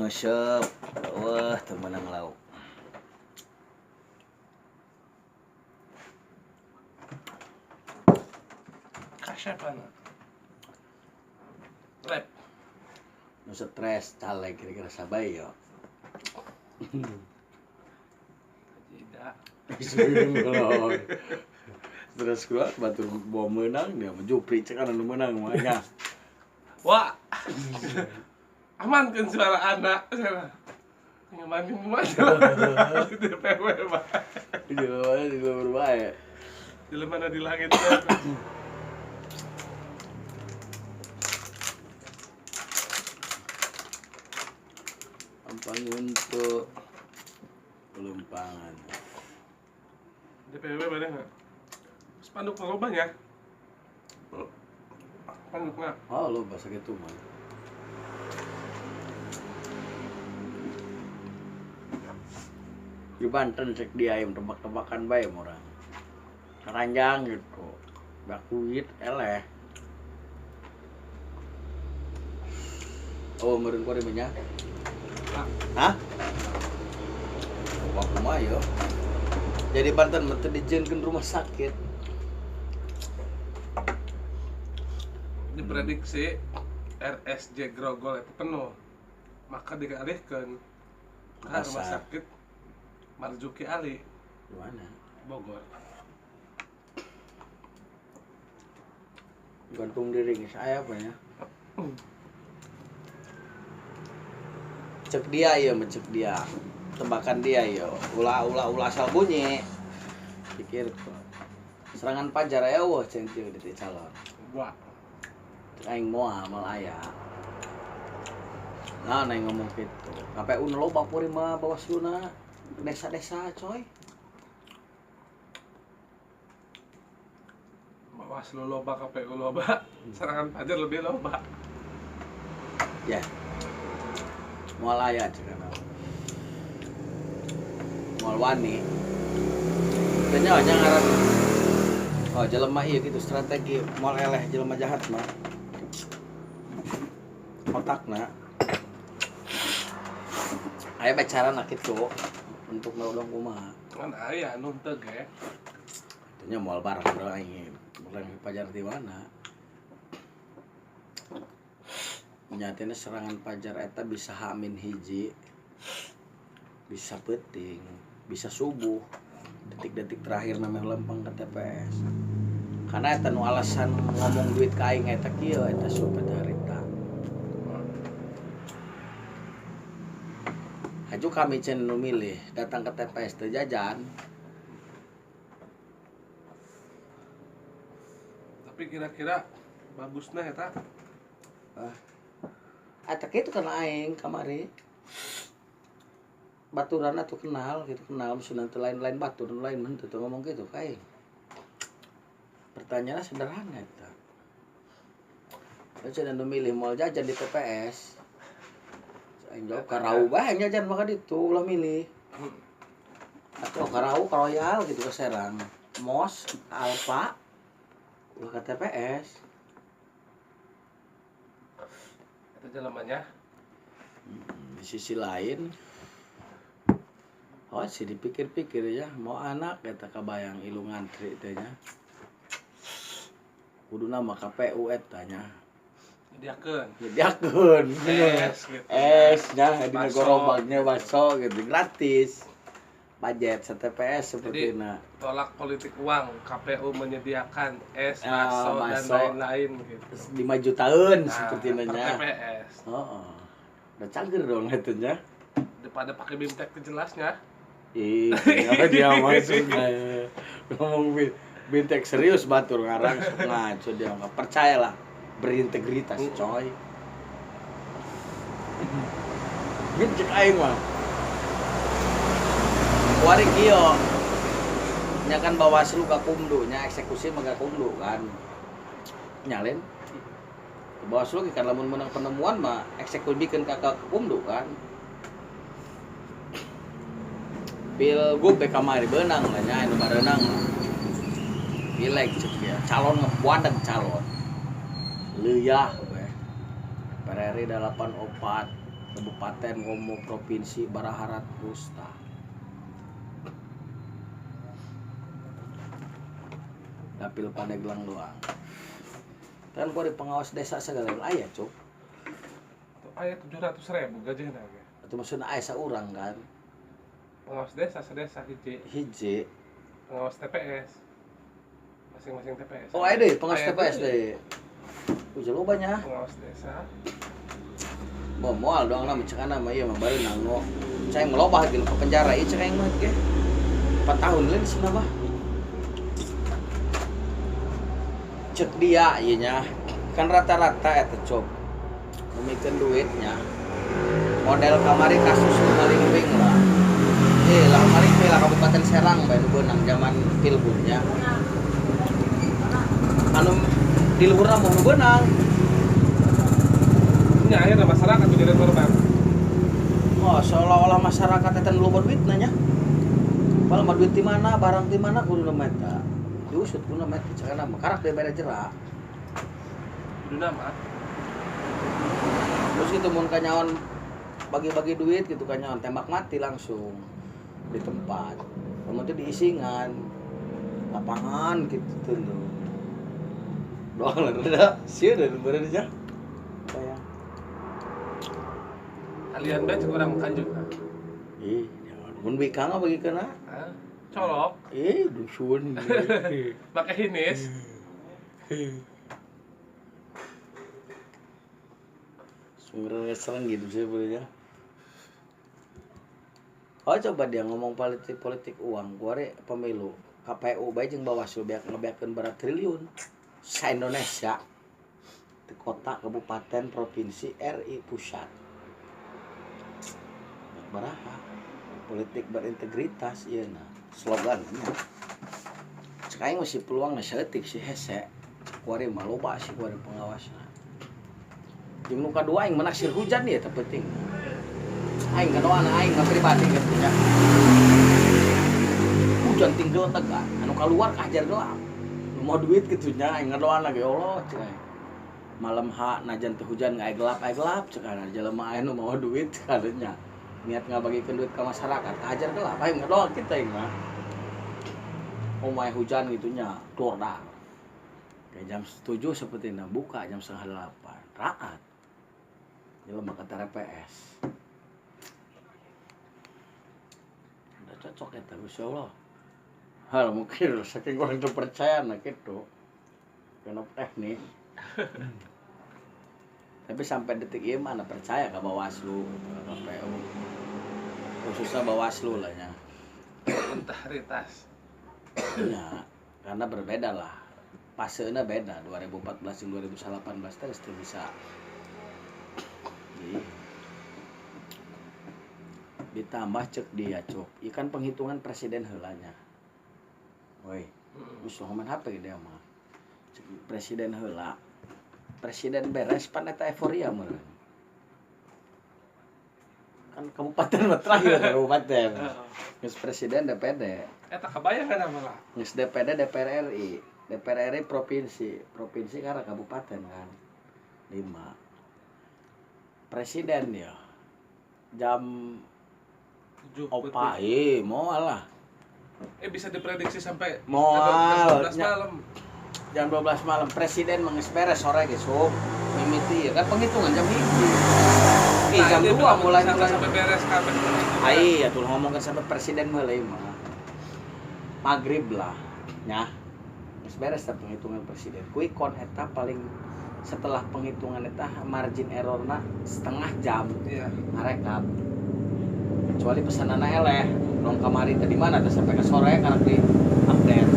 Ngeuseup. Wah, teu meunang lauk. Kasep ana. Rep. Nu stres caleg kira-kira sabae yo. Tidak. Terus gua batur bawa menang dia mah Jupri cek anu menang mah nya. Wah. Amankeun suara anak cenah. Ngamankeun kumaha di DPW mah. Di luar di luar bae. Jelema di langit. Ampang untuk pelumpangan. DPW mana enggak? Spanduk mah loba nya. Spandukna. Oh, loba sakitu mah. Di Banten cek dia ayam tebak-tebakan bae orang. Keranjang gitu. Bakuit eleh. Oh, meureun kuari mah nya. Hah? Wah, kumaha yo. Jadi Banten mah teu dijieunkeun rumah sakit. Diprediksi RSJ Grogol itu penuh. Maka dialihkan ke rumah sakit Marzuki Ali. Di mana? Bogor. Gantung diri saya apa ya? Cek dia ya, cek dia. Tembakan dia ya. Ulah ulah ulah asal bunyi. Pikir serangan pajar aya eueuh ceng kieu di calon. Wah. Cek aing moal moal aya. Nah, aing ngomong kitu. KPU nu loba kuring mah Bawasluna. Desa-desa coy. Bawaslu loba, KPU loba, serangan pajar lebih loba. Ya. Moal aya cenah. Moal wani. Teu nya ngaran. Oh, jelema ieu kitu strategi moal eleh jelema jahat mah. Otakna. Aya bicarana kitu. Untuk nodong kumaha. Kan aya anu teu ge. Tanya moal barang bro aing. Barang pajar di mana? Nyatanya serangan pajar eta bisa hamin hiji. Bisa peuting, bisa subuh. Detik-detik terakhir namanya lempeng ke TPS. Karena eta nu alasan ngomong duit ka aing eta kieu eta sup eta harita. Haju kami cen nu milih datang ke TPS teu jajan. Tapi kira-kira bagusna eta? Ah. Eta kitu kana aing kamari. Baturan atuh kenal gitu kenal maksudna teu lain-lain batur nu lain mah teu ngomong kitu ka aing. Pertanyaannya sederhana eta. Cenah nu milih moal jajan di TPS. Aing jawab karau bae jajan maka ditu ulah milih. Atau karau ka Royal gitu ke Serang. Mos, Alfa, ulah ke TPS. Itu jelemanya. Di sisi lain oh sih dipikir-pikir ya, mau anak eta kabayang ilu ngantri teh nya. Kuduna mah KPU eta nya. Nyediakeun. Nyediakeun. Es gitu. Es nya dina gerobaknya bakso gitu gratis. Budget se-TPS seperti na. Tolak politik uang, KPU menyediakan es, bakso dan lain-lain gitu. 5 jutaan nah, seperti nya. TPS. Heeh. Udah cager dong eta nya. Daripada pakai bimtek jelasnya. Ih, apa dia maksudnya? Ngomong bimtek serius batur ngarang sok ngaco dia enggak percayalah. Berintegritas coy. Gitu cek aing mah. Kuari kieu. Nya kan Bawaslu Gakumdu nya eksekusi mah Gakumdu kan. Nyalin. Bawaslu kan lamun menang penemuan mah eksekusi ka Gakumdu kan. Pilgub be kamari beunang lah nya anu bareunang lah. Pileg cek ya, calon ngebuadan calon. Leuah we. Pereri 84. Kabupaten komo provinsi baraharat rusta. Dapil Pandeglang doang. Kan gua di pengawas desa segala aya cuk. Aya 700.000 gajihna ge. Itu maksudna aya saurang kan. Pengawas desa sedesa hiji. Hiji. Pengawas TPS. Masing-masing TPS. Oh aya deui pengawas TPS deui. Udah loba nya. Pengawas desa. Bo moal doang na cekana mah ieu mah baru nanggo. Cai melobah gitu ke penjara ieu cek aing mah ge. 4 tahun lain cenah mah. Cek dia ieu nya. Kan rata-rata eta cok. Memikeun duitnya. Model kamari kasus Malingping lah. Lah Malingping lah Kabupaten Serang bae nu beunang zaman pilgubnya. Anu di luhurna mau nu beunang. Nya akhirnya masyarakat jadi korban. Oh, seolah-olah masyarakat eta nu loba duitna nya. Padahal mah duit di mana, barang di mana kudu mah eta. Diusut kudu mah eta cekana mah karak deui bere jera. Kuduna mah. Terus itu mun kanyaon bagi-bagi duit gitu kanyaon tembak mati langsung di tempat. Kamu tuh diisingan lapangan gitu tuh loh. Doang lah udah sieun da bener aja. Kayak kalian bae kurang kanjut. Ih, mun bikang bagi kana? Colok. Ih, dusun. Make hinis. Sumbernya serang gitu sih sebenarnya. Oh coba dia ngomong politik uang, kuari pemilu, KPU bae jeung Bawaslu beak ngebeakeun berapa triliun sa Indonesia. Di kota, kabupaten, provinsi, RI pusat. Baraha politik berintegritas ieu na slogannya. Cek aing masih peluang na saeutik sih hese. Kuari mah loba sih kuari pengawasna. Jeung nu kadua aing menaksir hujan ieu teh penting. Aing ngadoana aing ka pribadi kitu nya. Hujan tinggal tegak, anu kaluar kahajar gelap. Nu mau duit kitu nya aing ngadoana ge Allah cek aing. Malam ha najan teu hujan aya gelap cek aing jelema aya nu mau duit kadunya. Niat ngabagikeun duit ka masyarakat kahajar gelap aing ngadoa kita aing mah. Omae hujan gitu nya keluar dah. Kayak jam 7 seperti buka jam 7:30. Raat. Jelema ka TPS. Udah cocok eta Gusti Allah. Hal mungkin saking kurang terpercaya nah gitu. Karena teknik. Tapi sampai detik ini mana percaya ke Bawaslu, ke KPU. Khususnya Bawaslu lah nya. Integritas. Ya, karena berbeda lah. Fasenya beda 2014 dan 2018 terus tuh bisa. Jadi, ditambah cek dia cok. Ikan penghitungan presiden heulanya. Woi, geus main HP dia mah. Cek presiden heula. Presiden beres pan eta euforia meureun. Kan kabupaten mah terakhir kabupaten. Geus presiden DPD. Eta kabayang kan malah. Geus DPD DPR RI. DPR RI provinsi, provinsi karena kabupaten kan. 5. Presiden ya. Jam 7 opa moal lah. Bisa diprediksi sampai moal 12 malam. Jam 12 malam presiden mengis beres sore ge sob mimiti ya kan penghitungan jam 1. Nah, jam 2 mulai sampai beres kabeh. Ai atuh ngomongkeun sampai presiden heula mah. Maghrib lah nya. Geus beres teh penghitungan presiden. Quick count eta paling setelah penghitungan eta margin errorna setengah jam. Iya. Ngarekap. Kecuali pesanana eleh, dong kamari tadi mana teh sampai ke sore karena di update.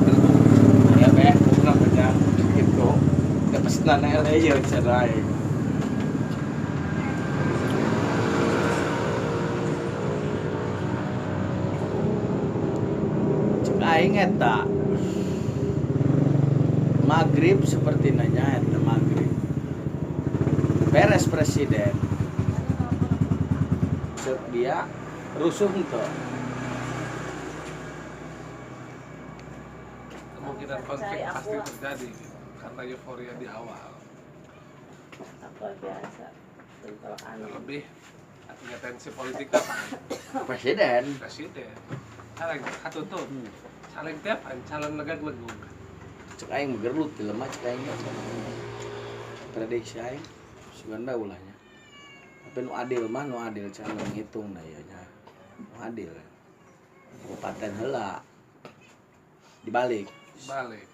Ya beh, berapa jam gitu. Ke pesanana eleh ya cerai. Cek aing eta. Maghrib seperti nanya eta maghrib. Beres presiden. Cek dia rusuh henteu. Kemungkinan konflik pasti terjadi gitu, karena euforia di awal. Apa biasa. Terlebih Atuh tensi politik apa? Presiden. Presiden. Saling katutup. Saling tiap calon legag-legug. Cek aing gelut jelema cek aing. Prediksi aing suganda ulahnya. Tapi nu adil mah nu adil cek ngitung da ieu nya. Nu adil. Kabupaten heula. Dibalik. Balik.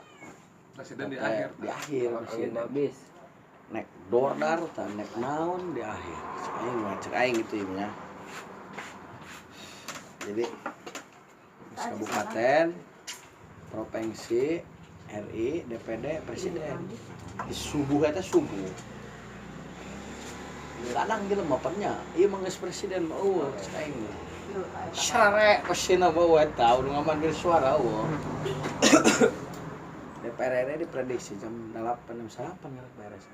Presiden di akhir. Di akhir presiden. Habis. Nek dordar tah nek naon di akhir. Cek aing mah cek aing gitu ieu nya. Jadi kabupaten, provinsi, RI, DPD, presiden. Di subuh eta subuh. Kadang jelema nya, ieu mah geus presiden mah eueuh cek aing mah. Sare pasina mah eueuh eta udah ngamandir suara eueuh. DPR RI diprediksi jam 8 jam 9 ngarep beres.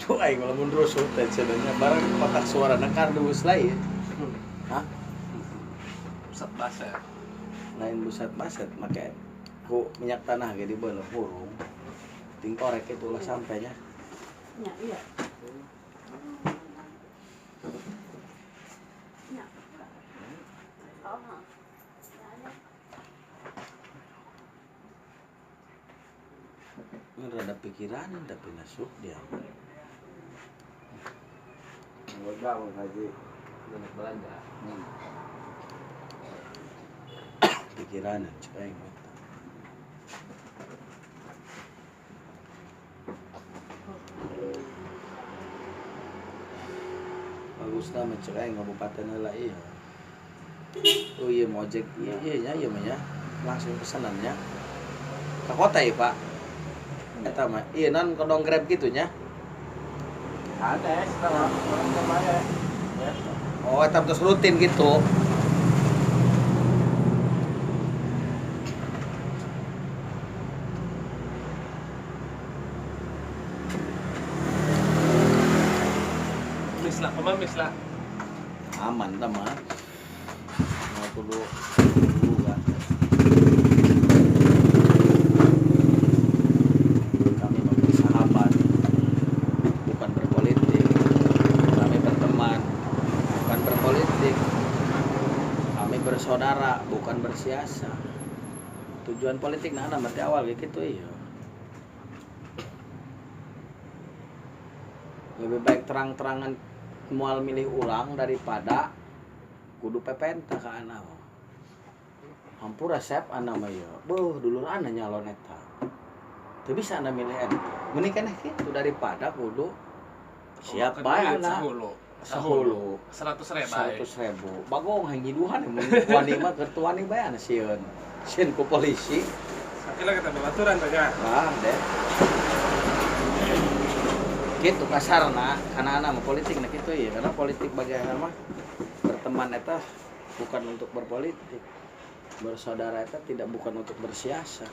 Lu aing lamun rusuh teh cenah barang kotak suarana kardus lain. Hah? Pusat baset. Lain pusat baset make ku minyak tanah ge dibeuleuh hurung. Ting korek itu ulah sampai nya. Nya iya. Nya. Ini rada pikiran tapi nasuk dia. Udah mau haji belanja. Pikiran cek aing. Bagusna mah cek aing kabupaten heula ieu. Oh iya mau ojek iya iya nya ieu mah nya. Langsung pesanannya. Ka kota ya, Pak. Eta mah ieu non kodong Grab gitu nya. Ada setelah orang kemarin. Oh, eta terus rutin gitu. Mislah, kumaha mislah? Aman tah mah. Mau kudu kan. Kami bersahabat, bukan berpolitik. Kami berteman, bukan berpolitik. Kami bersaudara, bukan bersiasa. Tujuan politik nah berarti awal gitu iya. Lebih baik terang-terangan mual milih ulang daripada kudu pepenta ka ana. Hampura resep ana mah ieu. Beuh dulur ana nyalon eta. Teu bisa ana milih eta. Mending keneh kitu daripada kudu siap bae ana. Sahulu. 100.000. 100.000. Bagong hayang nyiduhan mun wani mah keur teu wani bae ana sieun. Sieun ku polisi. Sakila kita babaturan teh nya. Ah, deh. Gitu kasarna karena ana mah politik nah kitu ieu karena politik bagi ana mah berteman eta bukan untuk berpolitik. Bersaudara eta tidak bukan untuk bersiasa.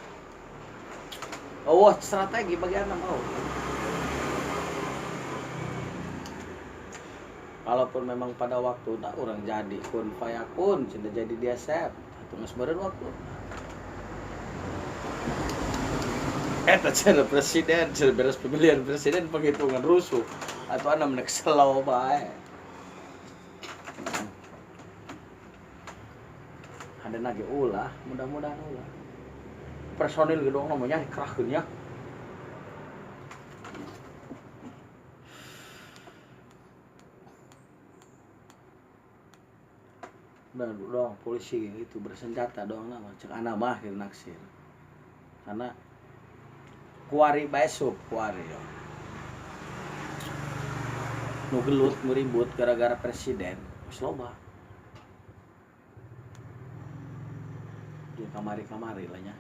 Oh, strategi bagi ana mau. Kalaupun memang pada waktu nah orang jadi kun fayakun sudah jadi dia sep atau geus meureun waktu. Eta cenah presiden, cenah beres pemilihan presiden penghitungan rusuh atau ana menek selaw bae. Ada nage ulah, mudah-mudahan ulah. Personil gedong namanya dikerahkeun nya. Dan dong polisi gitu bersenjata dong nama cek ana mah kieu naksir. Karena kuari bae sup kuari yo. Nu gelut nu ribut gara-gara presiden geus loba. Di kamari-kamari lah nya.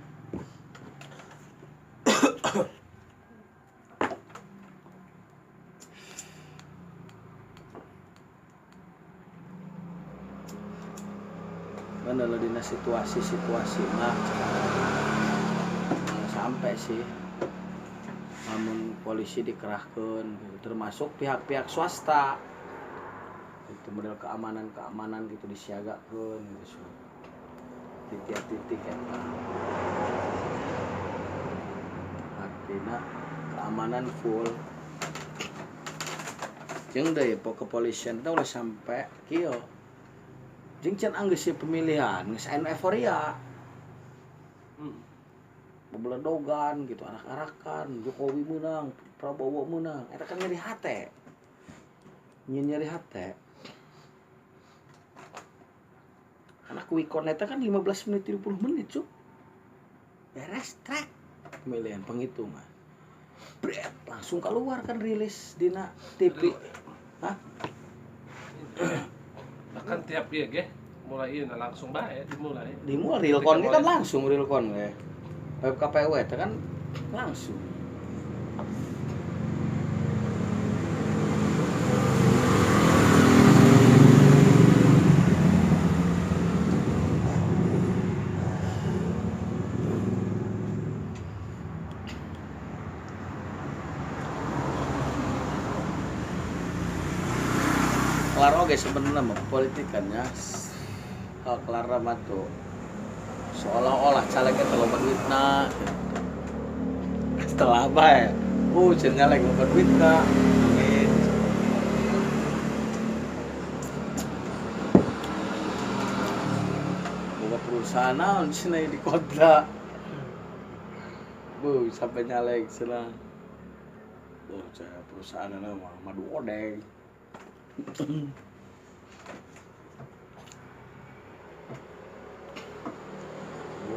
Kan kalau dina situasi-situasi mah sampai sih namun polisi dikerahkan gitu, termasuk pihak-pihak swasta gitu. Gitu model keamanan-keamanan gitu disiagakeun gitu. Di tiap titik eta. Artinya keamanan full. Jeung deui kepolisian teh ulah sampai kieu. Jeung can anggeus pemilihan geus aya euforia. Bebeledogan gitu, arak-arakan, Jokowi menang, Prabowo menang. Eta kan nyeri hate. Nyeri hate. Karena quick count eta kan 15 menit 30 menit, cuk. Beres trek pemilihan penghitungan. Bret, langsung keluar kan rilis dina TV. Hah? Bahkan tiap ieu ge mulai ieu langsung bae dimulai. Dimulai real count kan langsung real count we. KPU itu kan langsung. Kelar oke sebenarnya mah politikannya. Kalau kelar mah tuh seolah-olah caleg eta loba duitna gitu. Setelah bae, cenah nyaleg loba duitna. Amin. Boga perusahaan naon cenah di kota. Bu, sampai nyaleg cenah. Oh, cenah perusahaanna mah madu odeng.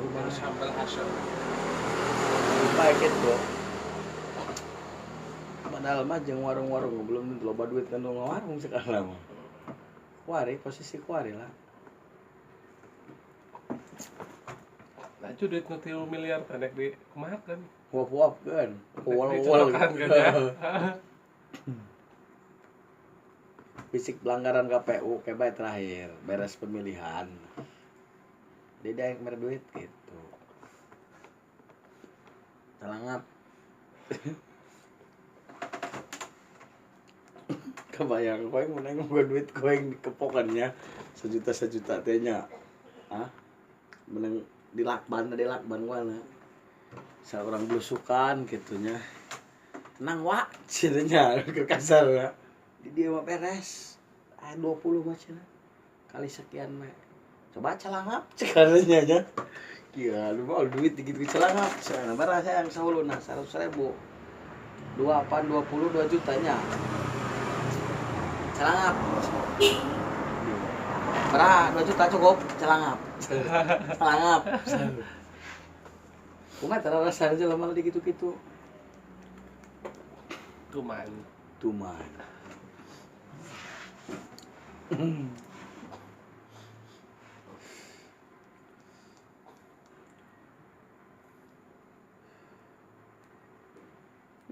Baru sambal asam. Baik itu. Padahal mah jeung warung-warung belum tentu loba duit kan warung sekarang mah. Kuari posisi kuari lah. Laju duit nu 3 miliar pendek di kumaha kan? Huap-huap kan. Wol-wol kan ya. Fisik pelanggaran KPU kayak terakhir beres pemilihan. Dia yang mere duit gitu. Telangap. Kebayang koeng menang gua duit koeng dikepokannya sejuta-sejuta teh nya. Hah? Menang dilakban gua na. Seorang blusukan gitunya. Tenang wak cenah ke kasar ya. Di dia mah beres. 20 mah cenah. Kali sekian mah. Coba celangap cekarnya nya. Gila, lu mau duit dikit celangap. Cenah barang saya yang sahuluna 100.000. 2 8 20 2 jutanya. Celangap. Berapa? 2 juta cukup celangap. Celangap. Kumaha tara rasana jelema di kitu-kitu. Tuman. Tuman.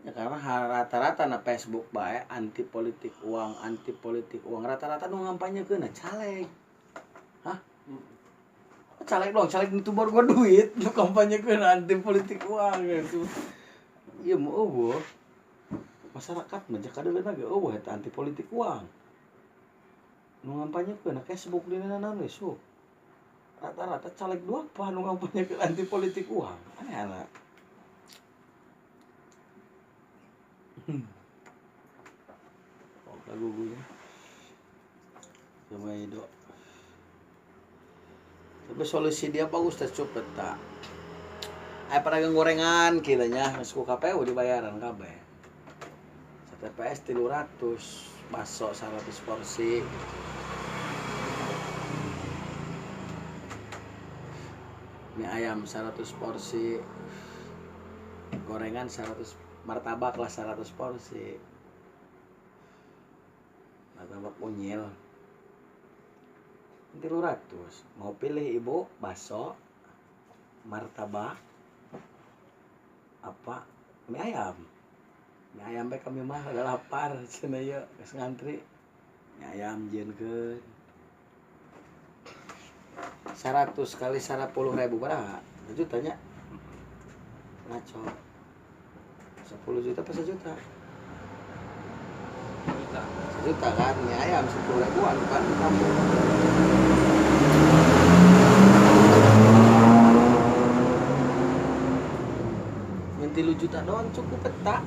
Ya, karena rata-rata na Facebook bae anti politik uang rata-rata nu ngampanyekeun caleg. Hah? Caleg dong, caleg itu baru gua duit nu kampanyekeun anti politik uang gitu. Ieu mah eueuh. Masyarakat mah kadeuleuna ge eueuh eta anti politik uang. Nu ngampanyekeun Facebook dina naon we sok. Rata-rata caleg dua apa nu ngampanyekeun anti politik uang. Aneh anak. Oh, lagu gue sama Ido. Tapi solusi dia bagus teh cepet tak. Ayo pedagang gorengan kiranya masuk KPU dibayaran kabeh. TPS 300, bakso 100 porsi gitu. Mie ayam 100 porsi. Gorengan 100, martabak lah 100 porsi. Martabak unyil 300. Mau pilih ibu bakso, martabak, apa mie ayam? Mie ayam bae kami mah udah lapar cenah ieu geus ngantri. Mie ayam jieunkeun. 100 kali 10.000 berapa? 1 juta nya. Ngaco. 10 juta apa 1 juta? juta kan, mie ayam 10 ribuan kan di kampung. Ngan 3 juta doang cukup peta.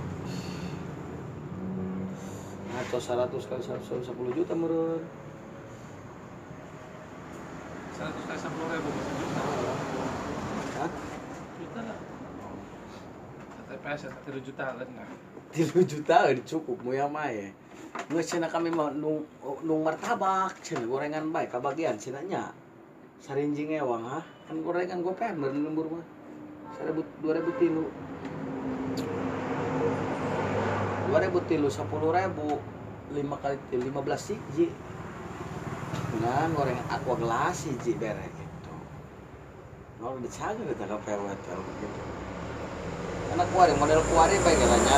Atau 100 kali 100 10 juta meureun. 100 kali 10 ribu bisa juta. Hah? Juta lah. TPS ya 3 juta lah. 3 juta cukup mu ya mah ye. Geus cenah kami mah nung martabak cenah gorengan bae kabagian cenah nya. Sarinjing ewang ha. Kan gorengan gopean meureun lembur mah. 1000 2000 tilu. 2000 tilu 10.000 5 kali 15 hiji. Nah, gorengan aqua gelas hiji bere gitu. Nol dicager eta ka PW teh gitu. Karena kuari model kuari bae galanya.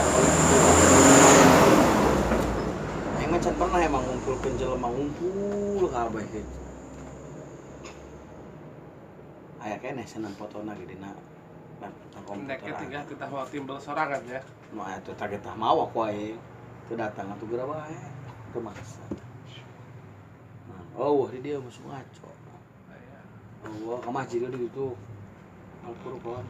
Aing mah can pernah emang ngumpulkeun jelema ngumpul kabeh gitu. Aya keneh senang fotona ge dina komputer. Nek tiga titah mau timbel sorangan ya. Nu aya teh tah mawa ku aing. Teu datang atuh geura bae. Teu maksa. Nah, oh di dia masuk ngaco. Oh, ka masjid di ditu. Al-Qur'an.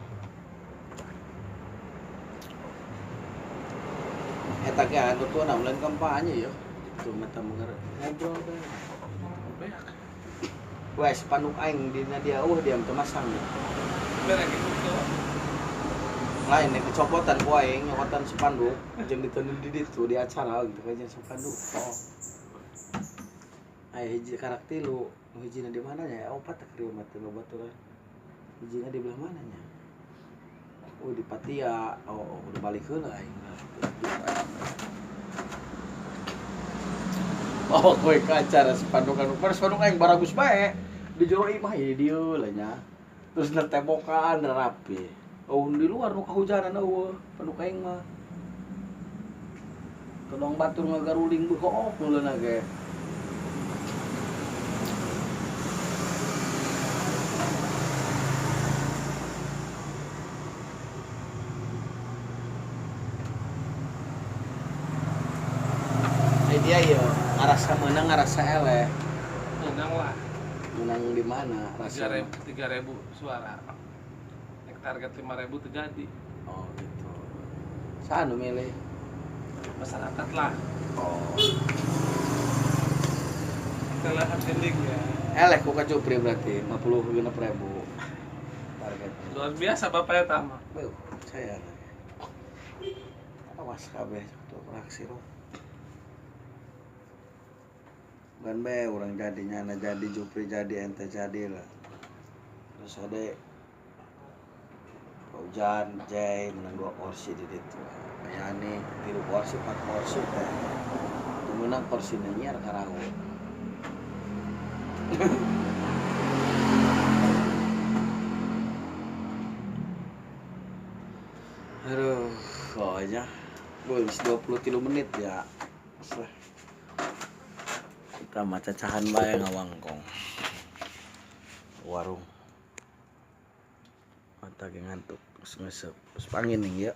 Eta ge anu tuh lain kampanye ya. Itu mata meugar ngobrol bae. Beak. Wah, spanduk aing dina dia eueuh dia teu masang. Bere gitu. Lain nek kecopotan ku aing nyokotan spanduk jeung diteundeun di ditu di acara gitu kajian spanduk. Oh. Aya hiji karak tilu, nu hijina di mana nya? Opat teh krieu mah teu babaturan. Hijina di belah mana nya? Oh di Patia, oh udah balik heula aing. Oh, kowe ke acara spanduk anu spanduk aing baragus bae. Di jero imah ieu dieu lah nya. Terus netembokan rapi. Oh di luar nu kahujanan eueuh spanduk aing mah. Tolong batur ngagaruling beuh muleuna ge. Dia ya ngerasa menang ngerasa eleh. Menang lah. Menang di mana? Rasa 3.000 suara. Nek target 5.000 terjadi. Oh gitu. Saha nu milih? Masyarakat lah. Oh. Kita lihat endingnya. Eleh ku kacupri berarti 56.000 targetnya. Luar biasa bapaknya tama. Beuh, saya. Awas kabeh tuh fraksi loh. Bukan be, orang jadinya na jadi Jupri jadi ente jadi lah. Terus ada Hujan, Jay menang 2 kursi di situ. Yani 3 kursi, 4 kursi teh. Itu menang kursi nyiar karawo. Aduh, kok aja. Gue 23 menit ya. Kita mah cacahan bae ngawangkong. Warung. Mata ge ngantuk, geus ngesep. Geus pangin ning ya.